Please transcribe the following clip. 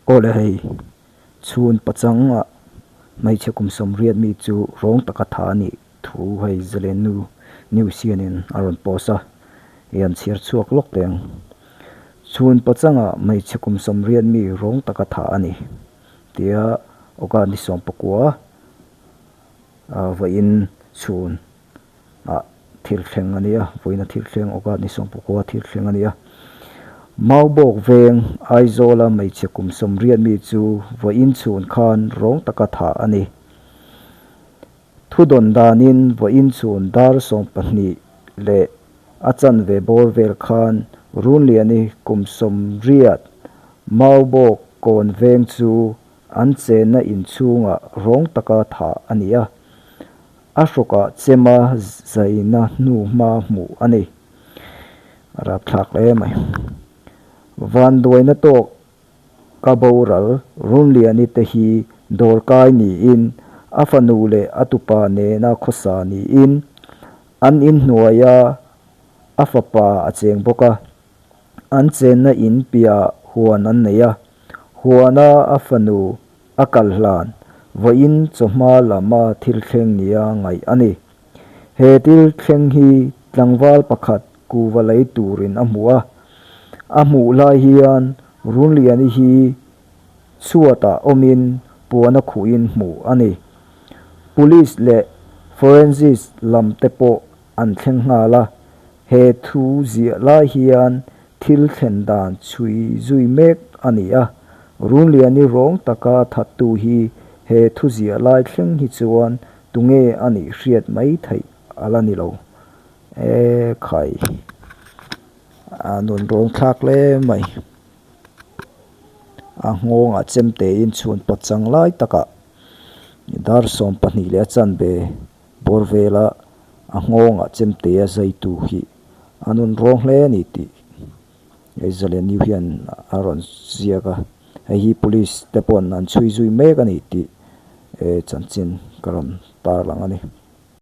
Aw le hei, chhun pachanga hmeichhe kum sawmriat mi chu rawng taka tha a nih thu hei Zalennu News hianin a rawn post a, i han chhiar chhuak lawk teh ang. Chhun pachanga hmeichhe kum sawmriat mi rawng taka tha a ni tia August ni sawmpakua vawiin chhun ah thil thleng a ni a, vawiina thil thleng August ni sawmpakua thil thleng a ni a. Maubawk veng Aizawla hmeichhe kum sawmriat mi chu vawiin chhun khan rawng taka thah a ni. Thudawn danin vawiin chhun dar 12 leh a chanve bawr vel khan Runliani kum 80 Maubawk kawn veng chu an chenna inchhungah rawng taka thah a ni a. A hrawkah chema zaina hnuhma hmuh a ni. A rapthlak hle mai. Vanduaina tawk ka boral Runliani te hi dawrkai niin a fanu leh a tupa nena khawsa niin an inhnuaia a fapa a cheng bawk a. An chenna in piahah huan an nei a, huana a fanu A kal hlan, vawiin chawhma lama thil thleng nia ngaih a ni. He thil thleng hi tlangval pakhat kuva lei turin a hmu a. A hmuh lai hian Runliani hi chhuatah awmin puan a khuhin hmuh a ni. Police leh Forensics lam te pawh an thleng nghal a, he thu ziah lai hian thil thlen dan chhui zui mek a ni a, Runliani rawng taka thattu hi he thu ziah lai thleng hi chuan tunge a nih hriat mai theih a la ni lo. E khai, a nun rawng thlak hle mai. A nghawngah chemtein chhun pawt chang lai takah dar 12 leh a chanve Bawr vela a nghawngah chemtea zaitu hi a nun rawng hle a ni tih Zalen New hian a rawn ziak a, hei hi police te paw'n an chhui zui mek a ni tih chanchin ka rawn tarlang a ni.